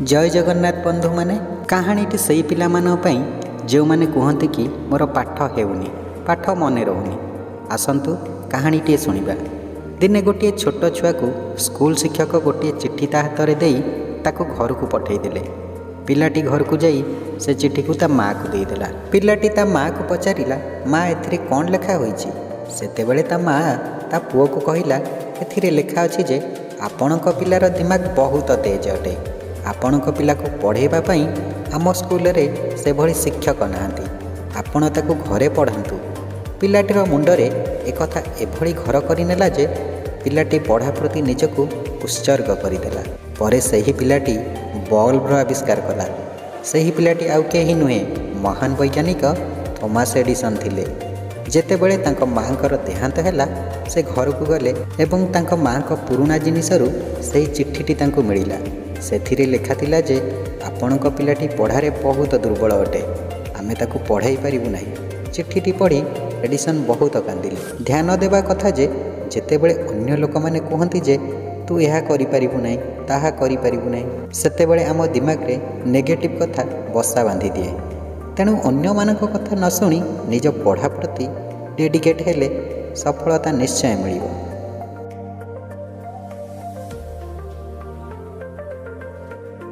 ଜୟ ଜଗନ୍ନାଥ ବନ୍ଧୁମାନେ। କାହାଣୀଟି ସେଇ ପିଲାମାନଙ୍କ ପାଇଁ ଯେଉଁମାନେ କୁହନ୍ତି କି ମୋର ପାଠ ହେଉନି, ପାଠ ମନେ ରହୁନି। ଆସନ୍ତୁ କାହାଣୀଟିଏ ଶୁଣିବା। ଦିନେ ଗୋଟିଏ ଛୋଟ ଛୁଆକୁ ସ୍କୁଲ ଶିକ୍ଷକ ଗୋଟିଏ ଚିଠି ତା ହାତରେ ଦେଇ ତାକୁ ଘରକୁ ପଠାଇଦେଲେ। ପିଲାଟି ଘରକୁ ଯାଇ ସେ ଚିଠିକୁ ତା ମାଆକୁ ଦେଇଦେଲା। ପିଲାଟି ତା ମାଆକୁ ପଚାରିଲା, "ମା, ଏଥିରେ କ'ଣ ଲେଖା ହୋଇଛି?" ସେତେବେଳେ ତା ମାଆ ତା ପୁଅକୁ କହିଲା, "ଏଥିରେ ଲେଖା ଅଛି ଯେ ଆପଣଙ୍କ ପିଲାର ଦିମାଗ ବହୁତ ତେଜ ଅଟେ। ଆପଣଙ୍କ ପିଲାକୁ ପଢ଼ାଇବା ପାଇଁ ଆମ ସ୍କୁଲରେ ସେଭଳି ଶିକ୍ଷକ ନାହାନ୍ତି। ଆପଣ ତାକୁ ଘରେ ପଢ଼ାନ୍ତୁ।" ପିଲାଟିର ମୁଣ୍ଡରେ ଏକଥା ଏଭଳି ଘର କରିନେଲା ଯେ ପିଲାଟି ପଢ଼ା ପ୍ରତି ନିଜକୁ ଉତ୍ସର୍ଗ କରିଦେଲା। ପରେ ସେହି ପିଲାଟି ବଲ୍ବର ଆବିଷ୍କାର କଲା। ସେହି ପିଲାଟି ଆଉ କେହି ନୁହେଁ, ମହାନ ବୈଜ୍ଞାନିକ ଥୋମାସ୍ ଏଡିସନ୍ ଥିଲେ। ଯେତେବେଳେ ତାଙ୍କ ମାଆଙ୍କର ଦେହାନ୍ତ ହେଲା, ସେ ଘରକୁ ଗଲେ ଏବଂ ତାଙ୍କ ମାଆଙ୍କ ପୁରୁଣା ଜିନିଷରୁ ସେହି ଚିଠିଟି ତାଙ୍କୁ ମିଳିଲା। ସେଥିରେ ଲେଖାଥିଲା ଯେ ଆପଣଙ୍କ ପିଲାଟି ପଢ଼ାରେ ବହୁତ ଦୁର୍ବଳ ଅଟେ, ଆମେ ତାକୁ ପଢ଼ାଇ ପାରିବୁ ନାହିଁ। ଚିଠିଟି ପଢ଼ି ଏଡିସନ୍ ବହୁତ କାନ୍ଦିଲେ। ଧ୍ୟାନ ଦେବା କଥା ଯେ ଯେତେବେଳେ ଅନ୍ୟ ଲୋକମାନେ କୁହନ୍ତି ଯେ ତୁ ଏହା କରିପାରିବୁ ନାହିଁ, ତାହା କରିପାରିବୁ ନାହିଁ, ସେତେବେଳେ ଆମ ଦିମାଗରେ ନେଗେଟିଭ୍ କଥା ବସା ବାନ୍ଧିଦିଏ। ତେଣୁ ଅନ୍ୟମାନଙ୍କ କଥା ନ ଶୁଣି ନିଜ ପଢ଼ା ପ୍ରତି ଡେଡିକେଟ୍ ହେଲେ ସଫଳତା ନିଶ୍ଚୟ ମିଳିବ।